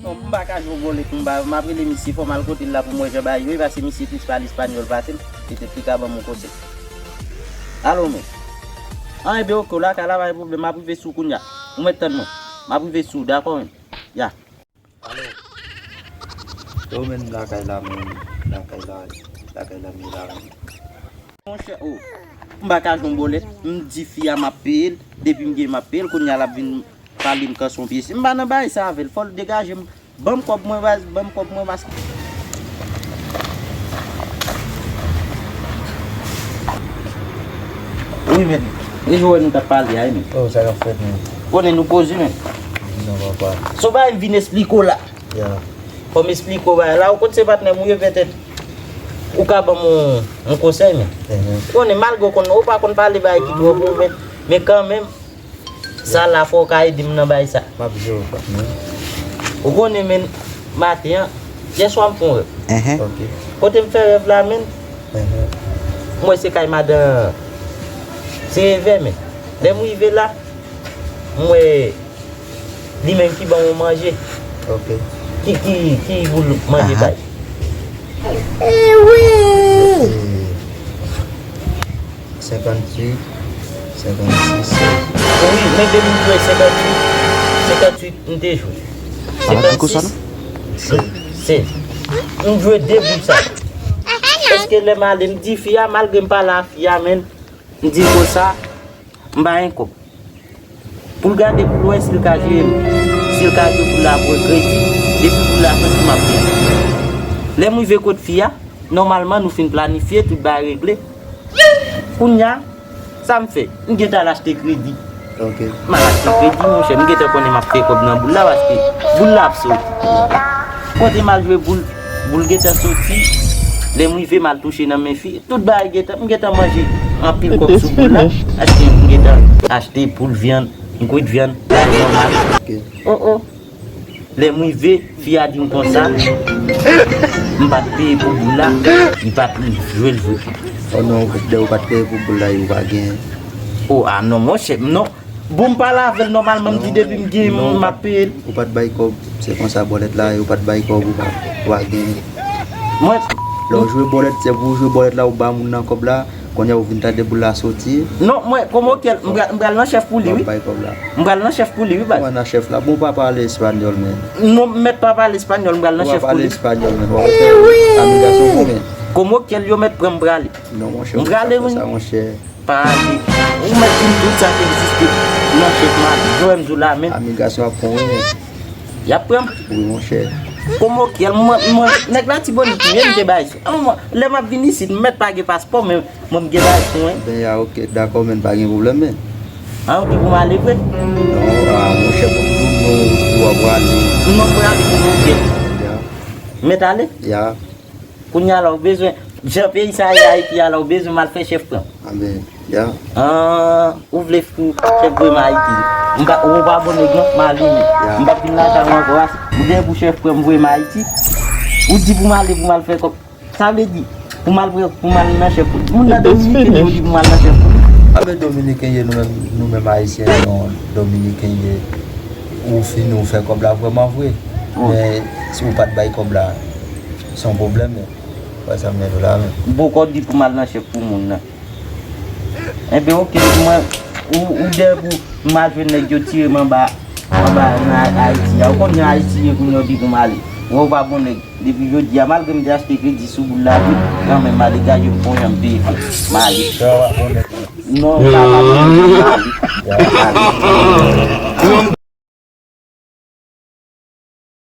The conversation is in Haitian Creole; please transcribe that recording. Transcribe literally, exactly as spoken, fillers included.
Non, m pa ka jwe bòlèt, m pa, m ap rele misye, fò m al kote l la pou m wè jan bagay yo ye, paske misye plis pale espanyòl pase m, petèt li ka ban m yon konsèy. Alo, men. An, enben, oke, w lakay la, pa gen pwoblèm, m ap rive sou w kounye a. Ou mèt tann mwen. M ap rive sou w, dakò, men? Ya. Alo. Yo, men, m lakay la, men, lakay la, lakay la, men, la, men. Monchè, o, m pa ka jwe yon bòlèt, m di fi a m ap peye l, depi m gen m ap peye l, kounye a l ap vin pale m kanson pye. Si m pa nan bagay sa avè l, fò l degaje m. Ban m kòb mwen, baz, ban m kòb mwen, baz. Wi, men, e jwè nou t ap pale a, wi, men. Oh, sa k ap fèt, men? Konnen nou poze, men. Di non, papa. Se yon bagay m vin esplike w la. Ya. Fò m esplike w bagay la, ou konn se patnè m ou ye, petèt ou ka ban m yon, yon konsèy, men. Mhm. Ou konnen, malgre w konn, ou pa konn pale bagay ki twò bon, men, men kanmenm, sa la, fò w ka ede m nan bagay sa. M ap jere w, patnè. Ou konnen, men, maten an, yèswa m fè yon rèv. Mhm. Ok. Kote m fè rèv la, men, mhm, m wè se kay madan, se revè, men. Lè m rive la, m wè li menm ki ban mwen manje. Ok. Ki, ki, ki boul manje kay? Eh wi! Senkanntuit, senkannsis, sèz. Wi, men depi m jwe senkanntuit, senkanntuit, m te jwe. Senkannsis, sèz. M jwe de boul sa. Èske lè m ale, m di fi a, malgre m pale a fi a, men, m di l konsa, m pa gen kòb. Pou l gade, pou l wè si l ka jere m. Si l ka jwe boul la pou kredi, depi boul la soti, m ap peye. Lè m rive kot fi a, nòmalman, nou fin planifye, tout bagay regle. Kounye a, sa m fè? M gentan al achte kredi. Ok. M al achte kredi, monchè. M gentan konnen m ap fè kòb nan boul la, paske boul la ap soti. Kote m al jwe boul, boul gentan soti. Lè m rive, m al touche nan men fi. Tout bagay gentan, m gentan manje anpil kòb sou boul la. Achte, m gentan achte poul vyann, m kwit vyann, bagay nòmal. Ok. Oh, oh. Lè m rive, fi a di m konsa, m pa t peye pou boul la, li pa t jwe l vre. Oh non, lè ou pa t peye pou boul la, ou pa gen. Oh, ah non, monchè, non. Bon, m pale avè l nòmalman, m di depi m gen, m ap peye l. Ou pa t bay kòb, se konsa bòlèt la, ou pa t bay kòb, ou pa, ou pa gen. Mwen. Lè w jwe bòlèt, se pou w jwe bòlèt la, ou ba moun nan kòb la, kounye a ou vin tande boul la soti. Non, mwen, kòm okyèl, m pral, m pral nan chèf pou li, wi. W ap bay kòb la. M pral nan chèf pou li, wi, baz. Mwen nan chèf la. Bon, pa pale espanyòl, men. Non, m mèt pa pale espanyòl, m pral nan chèf pou li. Ou pa pale espanyòl, men. W ap fè amiga sou mwen. Kòm okyèl, yo mèt pran m prale. Non, monchè, ou pa fè sa, monchè. Pale. Ou mèt di m tout sa ki egziste nan chèf la. Jowèl m di w la, men. Amiga sou ap pran, wi, men. Y ap pran m? Wi, monchè. Kòm okyèl, mwen, mwen, nèg Latibonit, mwen, m te bay sou. An, mwen, lè m ap vin isit, m mèt pa gen paspò, men mwen, m gen bay sou, wi. Ben, ya, oke, dakò, men pa gen pwoblèm, men. An, ou di pou m ale vre? Non, a, monchè, bon, nou, nou, nou, w ap prale. Non, m prale pou mwen, oke. Ya. M mèt ale? Ya. Kounye a la, ou bezwen, jan peyi sa ye Ayiti a la, ou bezwen m al fè chèf pran. Amen. Ya. Ah, ou vle pou chèf voye m Ayiti. M pa, ou pa bon nèg non, m ale, men. Ya. M p ap vin lakay ou ankò, a. Ou gen pou chèf pran m voye m Ayiti. Ou di pou m ale, pou m al fè kòb. Sa vle di, pou m al pre-, pou m al nan chèf pou li. Moun nan dominiken, yo di pou m al nan chèf pou li. A, men dominiken ye, nou menm, nou menm ayisyen, non, dominiken ye. Ou fini, ou fè kòb la vrèman vre. Wi. Men si ou pa t bay kòb la, se yon pwoblèm, men. Wè sa m mèt ou la, men. Boko di pou m al nan chèf pou moun nan. Enben, oke, mwen, ou, ou dèyè pou m al jwenn nèg yo tire m anba, anba nan Ayiti a. Ou konn jan Ayiti ye kounye a, ou di pou m ale. Wè, ou pa bon nèg. Depi jodi a, malgre m te achte kredi sou boul la tou, kanmenm, m ale gaye m pou jan m peye fè. M ale. Sa w pa bon nèg. Non, m pa, pa bon nèg, m ale. M ale.